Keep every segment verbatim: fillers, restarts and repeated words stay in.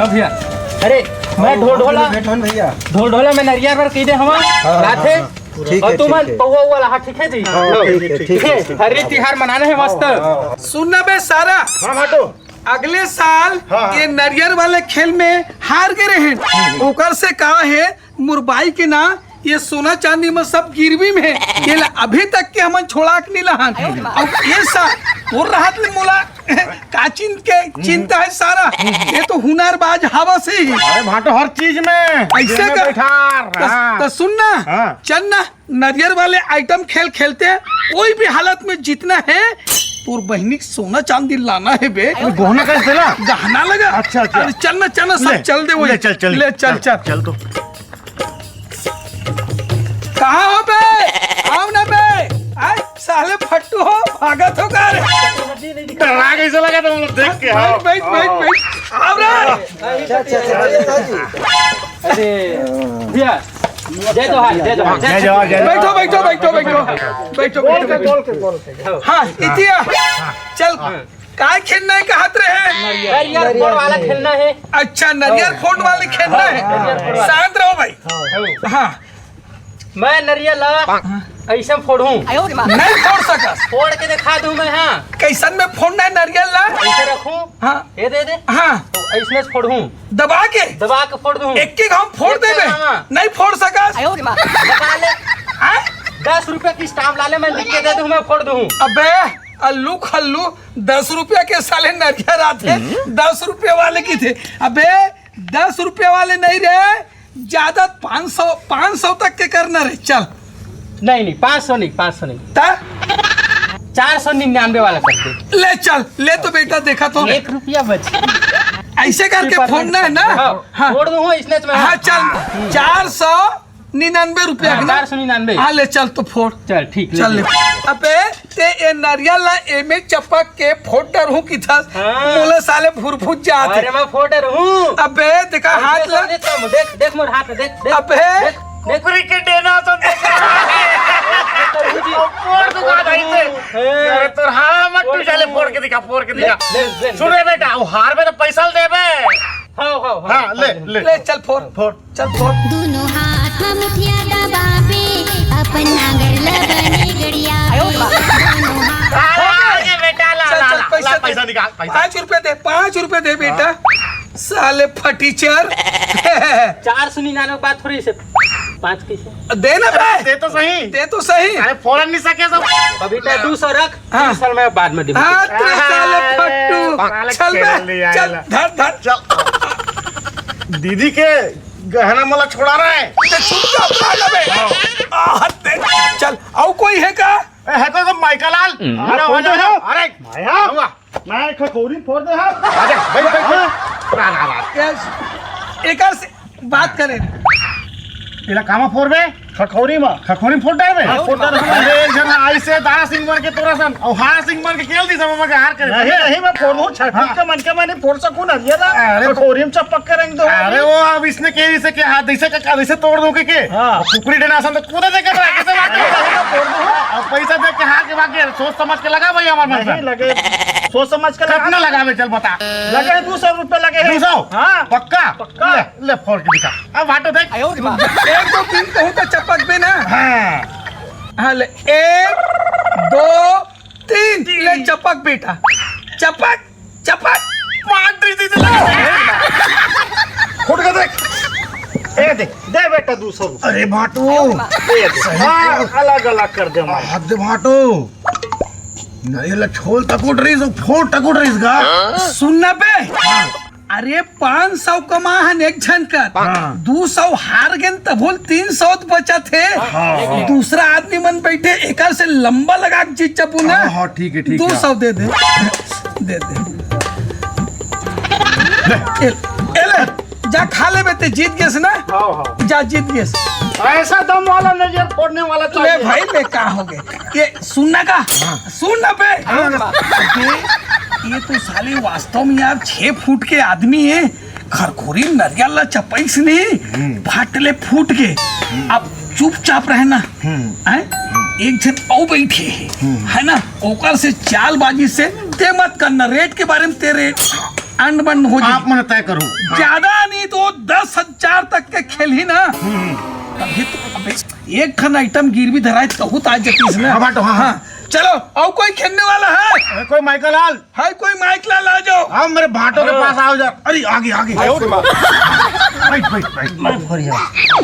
अब भैया, अरे, मैं ढोल ढोला, बैठो ना भैया। ढोल ढोला में नरियर बर कह दे हवा, हाँ, हाँ, लाथे। हाँ, ठीक और है, तुमन ठीक है। पौवा वाला, हाँ, ठीक है जी। हाँ, ठीक है, ठीक है, ठीक है। हरी तिहार मनाना है मस्त। हाँ, हाँ, हाँ। सुन ना बे सारा, हाँ, भाटो। अगले साल हाँ, हाँ। ये नरियर वाले खेल में हार गए रहे, ओकर से कहा है मुरबाई के ना ये सोना चांदी में सब गिरवी में है। ये ला, अभी तक के हमन छोड़ा के नहीं लहन। अब ये सा, वो रहत ले मोला का चिंत के चिंता है सारा। ये तो हुनरबाज हवा से ही। अरे भाटो हर चीज में ऐसे जेमे कर। बैठार, त, हाँ। त सुन ना, हाँ। चल ना, नरियर वाले आइटम खेल खेलते हैं। कोई भी हालत में जीतना है। तोर बहिनी के सोना चांदी लाना है बे। अरे गहना कैसे ला? गहना लगा। अच्छा, अच्छा। अरे चल ना, चल ना, सब ले, चल दे वही। ले, चल, चल। ले, चल, चल, चल। चल तो। कहाँ हो बे? आओ ना बे। आय, साले फट्टू हो, भागत हो का रे? डरा कैसे लगा तुम लोग देख के? बैठ, हाँ। बैठ, बैठ, बैठ। आओ रे। अच्छा, अच्छा, अच्छा, अच्छा, जी। अरे, भैया, जय जोहार, जय जोहार, जय जोहार, जय जोहार। बैठो, बैठो, बैठो, बैठो। बैठो, बोल बैठो, के, बैठो। बोल के, बोल के। हाँ, इतिया। चल, काय खेलना है, कहत रहे? नरियर फोड़ वाला खेलना है। अच्छा, नरियर फोड़ वाले खेलना है। हाँ। शांत रहो भाई। हाँ। मैं नरियर ला ऐसे फोड़ूं। नहीं फोड़ सकस। फोड़ के दिखा दूं मैं, हाँ। कैसन में फोड़ना है नरियर ला? ऐसे रखूं। हाँ। ये दे दे। हाँ। तो ऐसने फोड़ूं। दबा के? दबा के फोड़ दूं। एक के घाव फोड़ एक देबे। हाँ। नहीं फोड़ सकस। दबा ले। हाँ? दस रुपया के स्टाम्प ला ले, मैं लिख के दे दूं, मैं फोड़ दूं। अबे, अल्लू खल्लू, दस रुपया के साले नरियर आथे, हम्म। दस रुपया वाले की थे। अबे, दस रुपया वाले नहीं रे, ज्यादा पाँच सौ, पाँच सौ तक के करना रे, चल। नहीं, नहीं, पाँच सौ नहीं, पाँच सौ नहीं। ता? चार सौ निन्यानवे वाला कर दे। ले चल, ले तो बेटा, देखा तो। एक रुपया बच। ऐसे करके फोड़ना है ना? हाँ, हाँ। फोड़ दूं, इसने तो मैं हाँ, चल, चार सौ निन्यानवे रुपया हाँ, के ना? चार सौ निन्यानवे। हाँ, ले चल तो फोड़। चल, ठीक, ले चल ले। ले। अबे, ते ए नरियर ला एमे चपक के फोड़ डरहूं किथस। हाँ। मोला साले भुरभुर जात हे। अरे, मैं फोड़ डरहूं। अबे, देखा अरे, हाथ ला। देख, देख, देख मोर हाथ, देख, देख, अबे। देख, देख। कुकरी के डेना तो देख। फोड़ दूंगा नहीं ते। ए। अरे, तोर हाँ, मत फोड़ तू साले, दूं। फोड़ के दिखा, फोड़ के दिखा। ले, ले, ले, सुन रे बेटा, वो हार में तो पैसा देबे। हाँ, हाँ, हाँ। हाँ, ले, ले। ले, चल फोड़। फोड़। चल फोड़। दोनों हाथ में मुठिया दबावे, अपन नांगर ल बने गड़िया। आयो बा। दोनों हाथ अरे, बेटा, ला, चल, ला, चल, ला, पैसा ला, दे। पैसा निकाल, पैसा। पाँच रुपए दे, पाँच रुपए दे बेटा। हाँ। साले फटीचर। चार सौ निन्यानवे के बाद थोड़ी से पाँच कैसे? दे ना बे। दे तो सही। दे तो सही। अरे, फोड़न नहीं सके सब। अभी तो दो सौ रख, हाँ। तीन सौ में बाद में दे। हाँ, तेरे साले फट्टू। साले चल खेल बे, लिया चल, ये ला। धर, धर। चल। दीदी के गहना मला छोड़ा रहा है। ते सुन के अपना लबे। आ, हद दे। चल, आउ कोई है का? ए, है तो, तो माइका लाल। हम्म। अरे, हो जाओ। अरे, माया। आऊंगा। मैं खखोरी फोड़ दे हम। आजा, बैठ, बैठ, बैठ। हाँ। ला, ला, ला। यस, एकर से बात करे। एला कामा फोड़बे? खखोरी मा। खखोरी फोड़ डालबे? हाँ, फोड़ डाल। अरे, एक झन आई से दारा सिंह मन के तोरा सन, अउ हारा सिंह मन के केल दी सब मन के हार करे। नहीं, नहीं, मैं फोड़ दूँ, छठ हाँ। के मन के मैं नहीं फोड़ सकूँ ना, ये ना। अरे, खखोरी में चपक के रंग दो। अरे, वो अब इसने केल से के हाथ, ऐसे का, ऐसे तोड़ दूँ के, के? हाँ। कुकरी डेना सन तो कूदे दे के तो आगे से बात कर। नहीं, नहीं, मैं फोड़ दूँ। अब पैसा दे के हार के भाग गया, सोच समझ के लगा भाई हमारे मन नहीं, से। लगे। सोच समझ के लगा। कितना लगावे, चल बता। लगे हैं दो सौ रुपये लगे हैं। दो सौ? हाँ। पक्का? पक्का। ले, ले फोड़ के दिखा। अब बाटो देख। आयो रे बाप। एक दो तीन कहूँ तो चपक बे ना। हाँ। हाँ, ले। एक, दो, तीन। ले चपक बेटा। चपक, चपक। मार दी, दी, दी, दी। फूट के देख। ए देख, दे बेटा दो सौ रुपये। अरे भाटो। ए देख। सही हाँ, बोल। अलग अलग कर दे हमारे। हद भाटो। नहीं, ला छोल तक उठ रही, सो फोड़ तक उठ रही इसका। सुन ना बे। अरे, पाँच सौ कमा हन एक झन कर। हाँ। दो सौ हार गेन, तभोल तीन सौ तो बचा थे। हाँ, हाँ। दूसरा आदमी मन बैठे, एकर से लंबा लगा के जीत जबू ना। हाँ, हाँ, ठीक है, ठीक है। दो सौ दे दे। दे दे। ले। ए, ए ले, जा खा ले बे, ते जीत गेस ना। हाँ, हाँ। जा, जीत गेस। ऐसा दम वाला नजर फोड़ने वाला ले चाहिए। भाई, ले, का हो गए? ये सुनना का? हाँ। सुन ना बे। हाँ। अबे, ये तो साले वास्तव में यार छह फुट के आदमी है। खरखोरी नरियल ला चपैस नहीं, हम्म। फाट ले फूट के। हम्म। अब चुपचाप रहना। हम्म। हैं? हम्म। एक झन अउ बैठे है, हम्म। है ना? ओकर से चालबाजी से ते मत करना, रेट के बारे में ते रेट। अंड बंड हो जाही। आप मन तय करो। ज्यादा नहीं तो दस हजार तक के खेलही ना। तभी तो, अबे, एक खन आइटम गिरवी धराए, तहू तो आ जतिस ना। हाँ, बाटो, हाँ, हाँ। चलो, अउ कोई खेलने वाला है? अरे, कोई माइकल लाल? हाय, कोई माइक लाल, आ जाओ। हाँ, मेरे भाटो के पास आओ जरा। अरे, आगे, आगे। बैठ, बैठ, बैठ।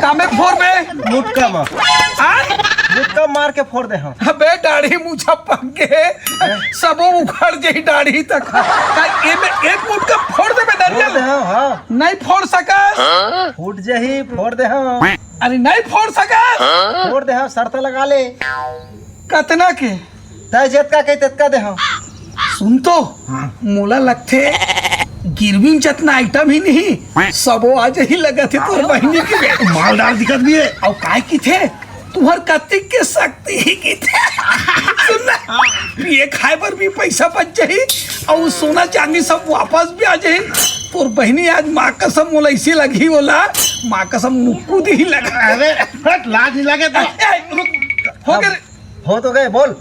का में फोर में? मुटका में। आ? मुटका मार के फोर दे हम। अबे, दाढ़ी मूछा पक गए, सबो उखड़ जाही दाढ़ी तक। का एमे एक मुटका फोर देबे, फोर दरिया? दे हम, हाँ। नहीं फोर सकस। फूट जाही, फोर दे हम। अरे, नहीं फोर सकस। फोर दे हम, शर्त लगा ले। कतना के? तय जतका कही, ततका दे हम। सुन तो, हाँ। मोला लगथे, गिरवी में जतना आइटम ही नहीं, सबो आ जाही लगत हे तोर बहिनी के बेटा। मालदार दिखत भी है। अउ काय किथे, तुहर कतिक के शक्ति ही किथे। सुन ना, पिए खाए बर भी पैसा बच जाही, अउ सोना चांदी सब वापस भी आ जाही। तोर बहिनी आज माँ कसम मोला इसे लगही, ओला माँ कसम मुक्कू दी लगा। अरे, हट, लाज नहीं लगे तो। ए, ए, रुक, हो गए रे। हो तो गए, बोल।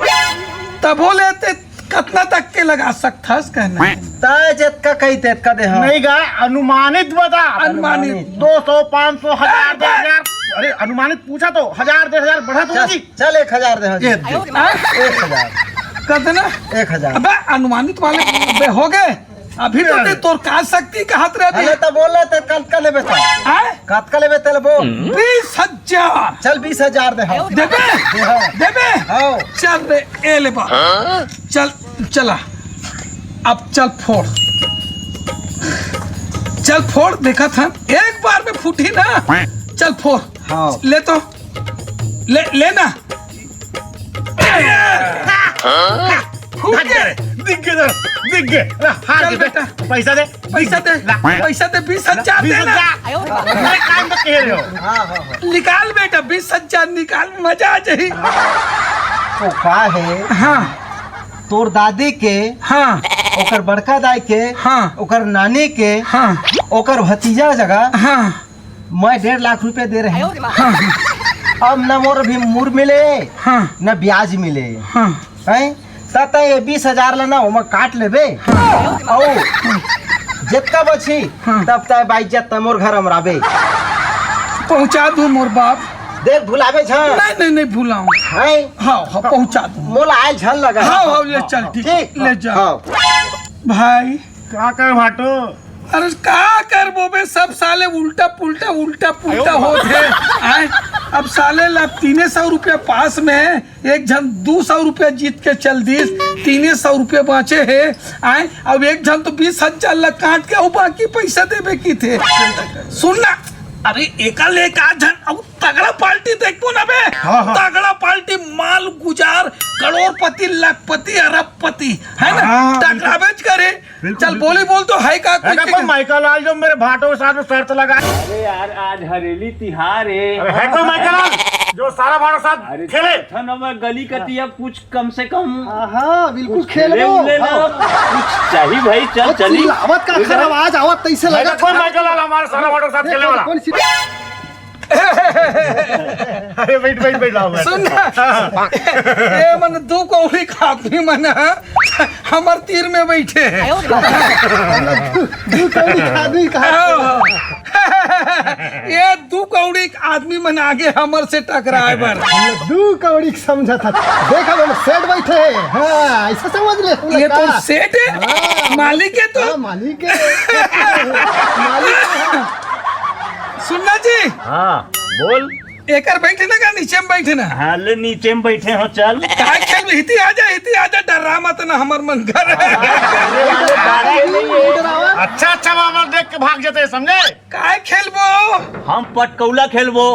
तभो ले ते कतना तक के लगा सकथस कहना हे? तय जतका कही तेतका दे हम। नहीं गा, अनुमानित बता। अनुमानित। दो सौ, पाँच सौ, हजार, ए, दस हजार। अरे, अनुमानित पूछा तो, हजार, दस हजार बढ़ा तो चल, जी। चल, एक हजार दे हम जी। ये दे। हाँ? एक हजार। कतना? एक हजार। अबे, अनुमानित वाले, अबे, हो गए। अभी तो ते तोर का शक्ति कहत रहे अभी। अरे तो बोल रहे ते कतका लेबे तो? हैं? कतका लेबे ते ले बोल। बीस हजार। चल बीस हजार दे हम। देबे? दे हम। देबे? हाँ। चल रे, ए ले बा। चल, चला। अब चल फोड़। चल फोड़, देखत हन। एक बार में फूटी ना। चल फोड़। हाँ। ले तो। ले, ले ना। फूट गया। दिख गया, दिख गया, दिख गया। ला, हार चल गया। बेटा। पैसा दे। पैसा दे। ला। पैसा दे, बीस हजार दे ना। बीस हजार। मेरे काम तो कह रहे हो। हाँ, हाँ, हाँ। निकाल बेटा, बीस हजार निकाल, मजा आ जाही। तो का है? हाँ। तोर दादी के, हाँ। ओकर बड़का दाई के, हाँ। ओकर नानी के, हाँ। ओकर भतीजा जगह, हाँ। मैं डेढ़ लाख रुपया दे रहे हैं। हाँ। अब न मोर भी मूर मिले, हाँ। न ब्याज मिले। हाँ। हैं? त तैं ये बीस हजार ला ना, ओमा काट लेबे। हाँ। अउ जतका बची, हाँ। तब तैं बाइज्जत तैं मोर घर अमराबे। पहुँचा दूँ मोर बाप। देख, भुलाबे झन। नहीं, नहीं, नहीं भुलाऊँ। हैं? हाँ, हाँ, पहुँचा दूँ। मोला आए झन लगा। हाँ, हाँ, ले चल, ठीक, ठीक। ले जा। हाँ। भाई। का कर भाटो? अरे का करबो बे, सब साले उल्टा पुल्टा, उल्टा पुल्टा होत हे। आए, अब साले ला तीने सौ रुपया पास में, एक झन दू सौ रुपया जीत के चल दिस, तीने सौ रुपया बाँचे हे। आए, अब एक झन तो बीस हजार ला काट के अउ बाकी पैसा देबे किथे। सुन ना, अरे एकर ले एक आध झन अउ तगड़ा पार्टी देखबो ना बे, हाँ, हाँ। तगड़ा पार्टी, माल गुजार, करोड़पति, लखपति, अरबपति, है ना? हाँ, हाँ, टकराबेच करे। बिल्कुल, चल, बिल्कुल। बोली बोल तो है का है कोई ना, कोई माइकल लाल जो मेरे भाटो के साथ में शर्त लगा। अरे यार, आज हरेली तिहार है। अरे है कोई माइकल लाल जो सारा भाटो के साथ अरे खेले? चल ना, मैं गली कतिया कुछ कम से कम हाँ, हाँ, बिल्कुल कुछ खेले खेलबो। उले ना। हाँ। कुछ चाही भाई, चल अरे चली। चिल्लावत का अरे खराब आवाज आवत तैसे है ना लगा कोई था। माइकल लाल हमारे सारा भाटो के साथ खेले वाला? कौन सी अरे बैठ, बैठ, बैठ, लाओ, बैठ। सुन ना। हाँ। ए, मन दू कौड़ी के आदमी मन ह, हमर तीर में बैठे हे। दू कौड़ी के आदमी कहा? हाँ। ये दू कौड़ी के आदमी मन आगे हमर से टकराए बर। दू कौड़ी के समझा था। देख, हम सेठ बैठे हे। हाँ, ऐसा समझ ले हम ये लोग तो का? सेठ है, हाँ। मालिक है तो। हाँ, मालिक है। मालिक है। सुनना जी। हाँ, बोल। एकर बैठे ना का नीचे में बैठे ना? हाँ, ले नीचे में बैठे हो, चल। काय खेल, हिती आजा, हिती आजा, डरा मत ना, हमर मन घर है। अरे, अरे, अरे, अरे, अच्छा, अच्छा, मामा देख के भाग जाते हैं, समझे? काय खेलबो? हम पटकौला खेलबो।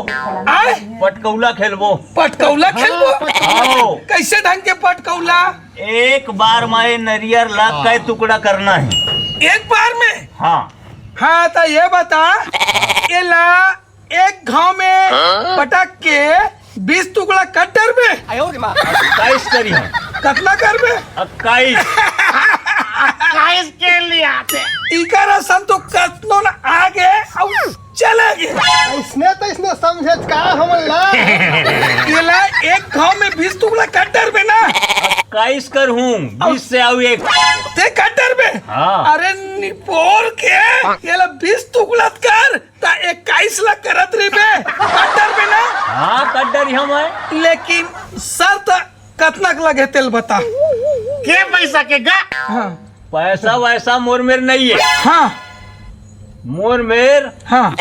आय? पटकौला खेलबो। पटकौला खेलबो? हाँ। कैसे ढंग के पटकौला? एक बार में नरियर ला कै टुकड़ा करना है। एक बार में? हाँ। हाँ, तो ये बता, ये ला एक घाव में हाँ? पटक के बीस टुकड़ा कर डरबे। अट्ठाईस करी है। कतना करबे? इक्कीस। इक्कीस के लिए आते। इकर असन तो कतनो न आगे अउ चले गे। इसने तो इसने समझे का हमन ला। ये ला एक घाव में बीस टुकड़ा कर डरबे ना। इक्कीस कर हूँ, बीस से आऊ एक। ते कर डरबे। हाँ। अरे निपोर के, एला बीस टुकड़ा कर, त इक्कीस ला करत रहिबे, कट डरबे ना? हाँ, कट डरिहौं मैं। लेकिन शर्त कतना के लगे तेला बता। के पैसा के गा? हाँ। पैसा वैसा मोर मेर नहीं है। हाँ। मोर मेर हाँ।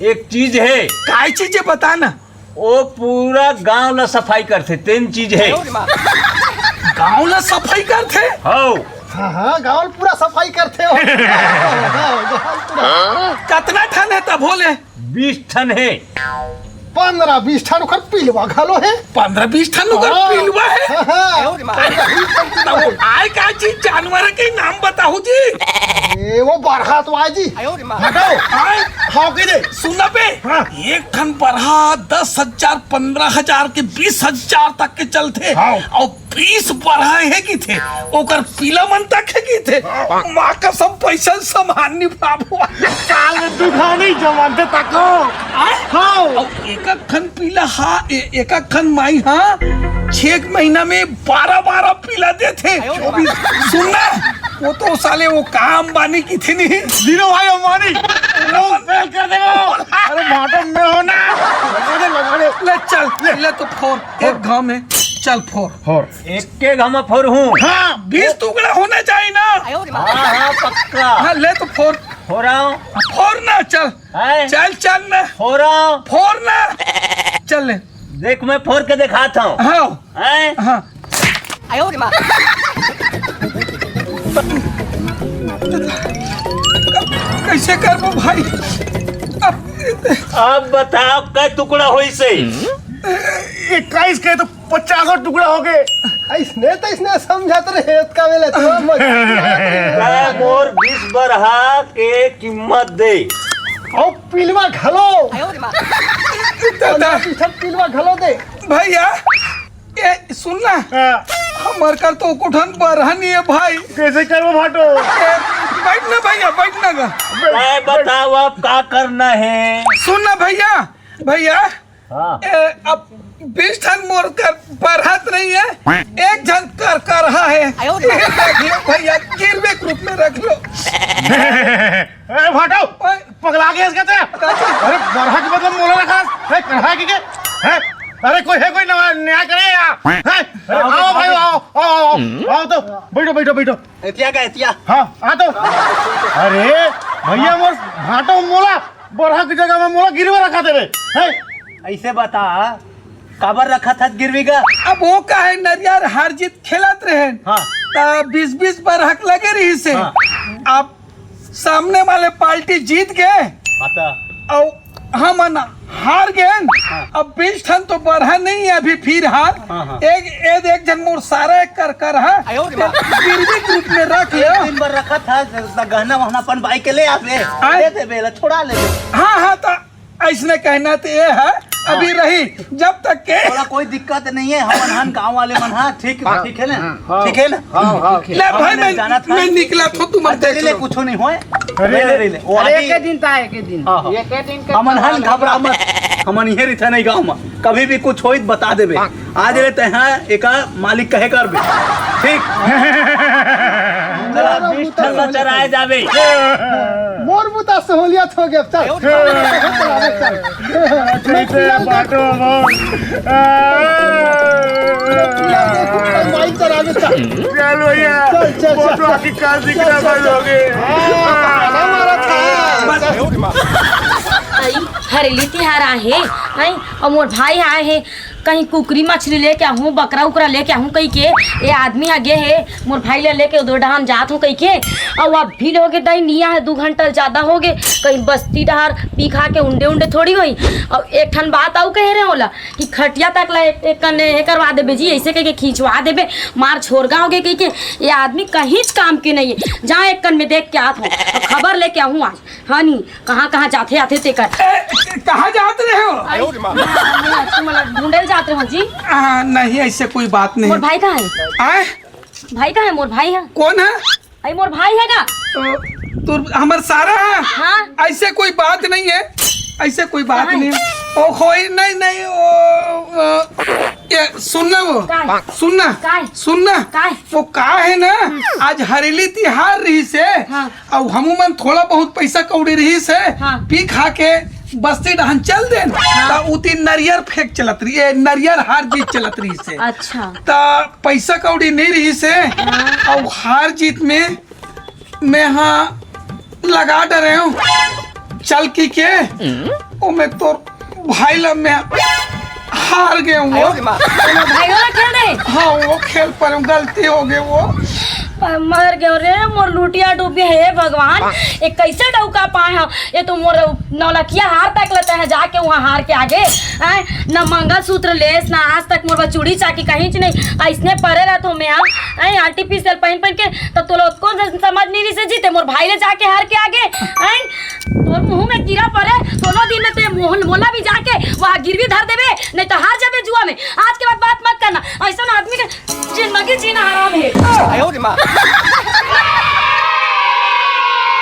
एक चीज है। काय चीज है बता ना। वो पूरा गांव ला सफाई करथे, तेन चीज है। गांव ला सफाई करथे? हौ। हाँ, हाँ, गांव पूरा सफाई करथे हो। गांव पूरा। कतना ठन है तभो ले? बीस ठन है। पंद्रह बीस ठन ओकर पिलवा घलो है। पंद्रह बीस ठन ओकर हाँ। पिलवा है? हाँ, हाँ। पंद्रह बीस ठन पिलवा है। तब आय का चीज जानवर के नाम बताहू जी। ए, वो बरहा तो आय जी। हटो। आय। हाँ, के दे। सुन ना बे। हाँ। एक ठन बरहा दस हजार, पंद्रह हजार के बीस हजार तक के चलथे। हाँ। अउ बीस बरहा हे किथे, ओकर पिला मन तक हे किथे। माँ कसम, पैसा समान नहीं पाबो। काल दुखानी जमानते तको। आय? हाँ। अउ एक एक ठन पिला हा, ए-, एक एक ठन माई हा, छह महीना में बारह बारह पिला देथे। चौबीस। सुन ना, वो तो साले वो काम बानी किथे नहीं। धीरू भाई अंबानी, लोग फेल कर देबो। अरे भाटो में हो ना। लगा दे, लगा दे। ले चल, ले तो फोर, एक घाव में, चल फोर। फोर। एक के घाव में फोर हूँ। हाँ, बीस टुकड़ा होना चाहिए ना। हाँ, हाँ, पक्का। हाँ, ले तो फोर। फोर आओ। फोर ना, चल। हैं? चल, चल ना। फोर आओ। फोर ना। चल ले। देख, मैं फोर के दिखाता हूँ। हाँ। हैं? हाँ। कैसे करबो भाई? अब अब बताओ, कै टुकड़ा होइसे? इक्कीस के तो पचासों टुकड़ा हो गए। ऐसने तो इसने समझत रहे, इतका वेले तो मत। कै मोर बीस बरहा के कीमत दे। और पिलवा घलो। दादा। पीछे पिलवा घलो दे। भैया, ए, सुन ना। हाँ। हमर कर तो कुठन बरहा नहीं है भाई। कैसे करबो भाटो? ए, बैठ ना भैया, बैठ ना गा। मैं बताओ अब का करना है? सुन ना भैया, भैया। हाँ। ए, अब बीस ठन मोर कर बरहत नहीं है, एक झन कर करहा है। आयो रे। रख लो भैया, गिरवे के रूप में रख लो। ए, भाटो, ओए। पगला गया इसके ते? का चीज? अरे, बरहा के बदले मोला रखा है, करहा के के? हैं? अरे, कोई है, कोई नवा-, न्याय करे या? हैं? अरे, आओ भाई, आओ, आओ, आओ, आओ तो, बैठो, बैठो, बैठो। एतिया का एतिया। हाँ, आ तो। अरे, भैया, मोर भाटो मोला, बरहा की जगह में मोला गिरवे रखा देवे, हैं? ऐसे बता, काबर रखा था गिरवी का? अब वो का है, नरियर हार जीत खेलत रहे। हाँ। त बीस बीस बरहा के लगे रहिसे। हाँ। अब सामने वाले पार्टी जीत गए। हाँ, त? और हमन हार गए। हाँ। अब बीस ठन तो बरहा नहीं है अभी फिलहाल। हाँ, हाँ। एक, एक, एक झन मोर सारा एक कर करहा। आयो रे माँ। गिरवी के रूप में रख ले। एक दिन भर रखा था, गहना वहना अपन बाई के ले आवे। हाँ। दे दे बेला, छोड़ा ले। हाँ, हाँ, तो ऐसने कहना तो ये है, अभी हाँ। रही जब तक के। थोड़ा कोई दिक्कत नहीं है, हमन हन गाँव वाले मन, हाँ, ठीक, हाँ, ठीक है ना? हाँ, ठीक है ना? हाँ, हाँ, ठीक है। ले भाई, हमन मैं, जानत हन। मैं निकला था, तुम अच्छा, ले, ले, कुछ नहीं होए। अरे, ले, ले, ले, ले। वो अरे, अभी एक दिन था, एक दिन। हाँ, हाँ। एक दिन के हमन हन, घबरा मत, हमन इहे रिथे नहीं गाँव में, कभी भी कुछ होई त बता देबे। आज ले तैं हा एका मालिक कहे करबे। ठीक। चला, बीस ठन ला चराए जाबे। मोर बुता सहूलियत हो गया, चल। चल। कैसे बाटो हो? माई चरावे, चल। चल भैया, चल, चल, चल। फोटो की काल दिखना बंद हो गए। हाँ, हमारा था। आई, हरेली तिहार आहे, आई, अउ मोर भाई आए हे, कहीं कुकरी मछली लेके आहूँ, बकरा उकरा लेके आहूँ कहिके, ए आदमी ह गे हे, मोर भाई ला लेके उधर डहान जात हूँ कहिके, अउ अब भी लोगे दाई निया है, दू घंटा ज्यादा हो गे, कहीं बस्ती डहार पी खा के उंडे उंडे थोड़ी होई। अउ एक ठन बात अउ कहे रहे ओला कि खटिया तक ला एक, एक कने हे करवा देबे जी, ऐसे कहिके खिंचवा देबे, मार छोरगा हो गे कहिके, ए आदमी कहीं काम के नहीं है, जहाँ एक कन में देख के आत हूँ, अउ खबर लेके आहूँ आज। हाँ नी, कहाँ कहाँ जाथे आथे तेकर। ए, कहाँ जात रहे हो? आई, तुम लोग ढूंढे जात रहे हो जी? आ, नहीं, ऐसे कोई बात नहीं। मोर भाई कहाँ है? आए? भाई कहाँ है? मोर भाई है। कौन है? आई मोर भाई है का? तो, तो हमार सारा है। हाँ। ऐसे कोई बात नहीं है, ऐसे कोई बात कहाँ है? नहीं। ओ, कोई नहीं, नहीं, ओ, ओ, ए, सुन ना वो। काय? सुन ना। काय? सुन ना। काय? वो का हे ना, आज हरेली तिहार रहिस हे। हाँ। अउ हमू मन थोड़ा बहुत पैसा कौड़ी रहिस हे। हाँ। पी खा के बस्ती डहन चल देन। हाँ। त उती नरियर फेंक चलत रहिस, ए, नरियर हार जीत चलत रहिस हे। अच्छा। त पैसा कौड़ी नइ रहिस हे। हाँ। अउ हार जीत में मैं हा लगा डरे हूँ। चल की के, ओ मैं तोर भाई ला मैं हार गे हूँ। आयो रे माँ। तोर भाइयों ला खेल दे। हाँ, वो खेल पर गलती हो गई वो। मर गयो रे मोर लुटिया डूबी, हे भगवान, ये कैसे डौका पाए हो? ये तो मोर नौलखिया हार तक लेते हैं जाके वहाँ हार के आगे। हैं? ना मंगलसूत्र लेस, ना आज तक मोर बर चूड़ी चाकी कहीं च नहीं। ऐसने परे रहत हो मैं, हैं? आर्टिफिशियल पहन पहन के, तो तोला कौन समझ नहीं रही से जीते मोर भाई ले जाके हार के आगे, हैं? तोर मुंह में कीड़ा परे, दोनों दिन में ते मोहन मोला भी जाके वहाँ गिरवी धर देबे, नहीं तो हार जाबे जुआ में। आज के बाद बात मत करना, ऐसा आदमी के जिंदगी जीना हराम है। आयो रे माँ।